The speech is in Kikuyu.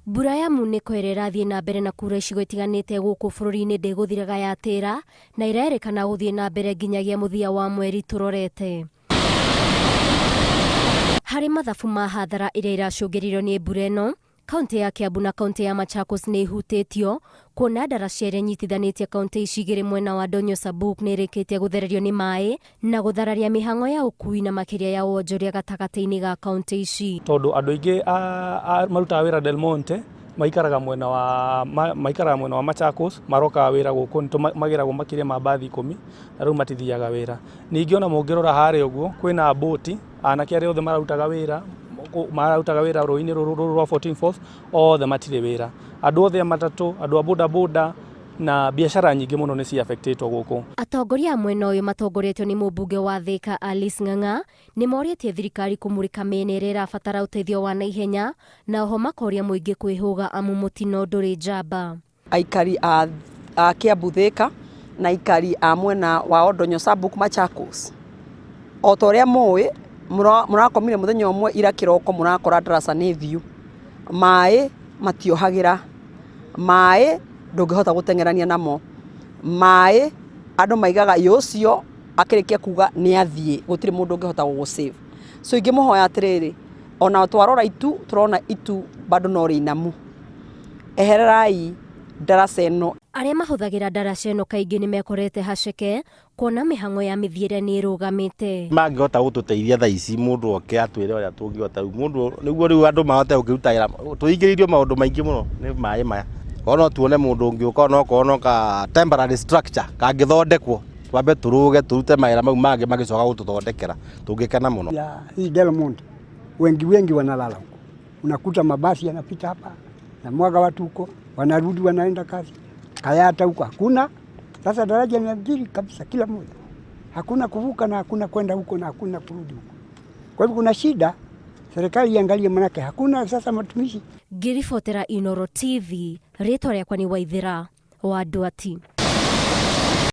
Mbura ya munĩko ĩrĩa ĩrathiĩ na mbere na kuura icigo itiganĩte gũkũ bũrũri-inĩ ndĩgũthiraga yatĩra na ĩrerĩkana gũthiĩ na mbere nginyagia mũthia wa mweri tũrorete. Harĩ mathabu ma hathara ĩrĩa ĩracũngĩrĩirio nĩ mbura ĩno, Kauntĩ ya Kiambu na kauntĩ ya Machakos nĩ ihutĩtio, kuona ndaraca ĩrĩa ĩnyitithanĩtie kauntĩ ici igĩrĩ mwena wa Ndonyo Sabuk nĩ ĩrĩkĩtie gũthererio nĩ maĩ na gũthararia mĩhang'o ya ũkui na makĩria ya wonjoria gatagatĩ-inĩ ga kauntĩ ici. Tondũ andũ aingĩ marutaga wĩra Del Monte maikaraga mwena wa maikaraga mwena wa Machakos marokaga wĩra gũkũ nĩ magĩragwo makĩria ma mbathi ikũmi na rĩu matithiaga wĩra. Ningĩ ona mũngĩrora harĩa ũguo kwĩna mbũti anake arĩa othe mararutaga wĩra mararutaga wĩra rũĩ-inĩ rũrũ rwa 14 Falls othe matirĩ wĩra. Andũ othe a matatũ, andũ a boda boda na biacara nyingĩ mũno nĩ ci affectĩtwo gũkũ. Atongoria a mwena ũyũ matongoretio nĩ mũmbunge wa Thĩka Alice Ng'ang'a nĩ morĩtie thirikari kũmũrĩka mĩena ĩrĩa ĩrabatara ũteithio wa naihenya na oho makoria mũingĩ kwĩhũga amu mũtino ndũrĩ njamba. Aikari a, a Kiambu Thika na aikari a mwena wa Oldonyo Sabuk Machakos. O ta ũrĩa mũĩ mũrakomire mũthenya ũmwe ira kĩroko mũrakora ndaraca nĩ thiu. Maĩ matiohagĩra, maĩ ndũngĩhota gũteng'erania namo, maĩ andũ maigaga ĩ ũcio akĩrĩkia kuga nĩ athiĩ gũtirĩ mũndũ ũngĩhota gũgũ save. So ingĩmũhoya atĩrĩrĩ, ona twarora itu tũrona itu bado no rĩinamu. Ehererai ndaraca ĩno. Arĩa mahũthagĩra ndaraca ĩno kaingĩ nĩ mekorete haceke kuona mĩhang'o ya mĩthiĩre nĩ ĩrũgamĩte. Mangĩhota gũtũteithia thaa ici mũndũ oke atwĩre ũrĩa tũngĩhota rĩu mũndũ nĩguo rĩu andũ mahote gũkĩruta wĩra tũingĩrĩirio maũndũ maingĩ mũno nĩ maĩ maya. Korwo no tuone mũndũ ũngĩũka onokorwo no ka temporary structure kangĩthondekwo twambe tũrũge tũrute mawĩra mau mangĩ magĩcoka gũtũthondekera tũngĩkena mũno. Ya hii Del Monte wengi wengi wanalala huko, unakuta mabasi yanapita hapa na mwaga watu huko, wanarudi wanaenda kazi. Kayata huko hakuna. Sasa daraja ni kabisa, kila mmoja hakuna kuvuka na hakuna kwenda huko na hakuna kurudi huko. Kwa hivyo kuna shida, serikali iangalie, manake hakuna sasa matumishi. Ngĩribotera Inooro TV, rĩtwa rĩakwa nĩ Waithĩra wa Nduati.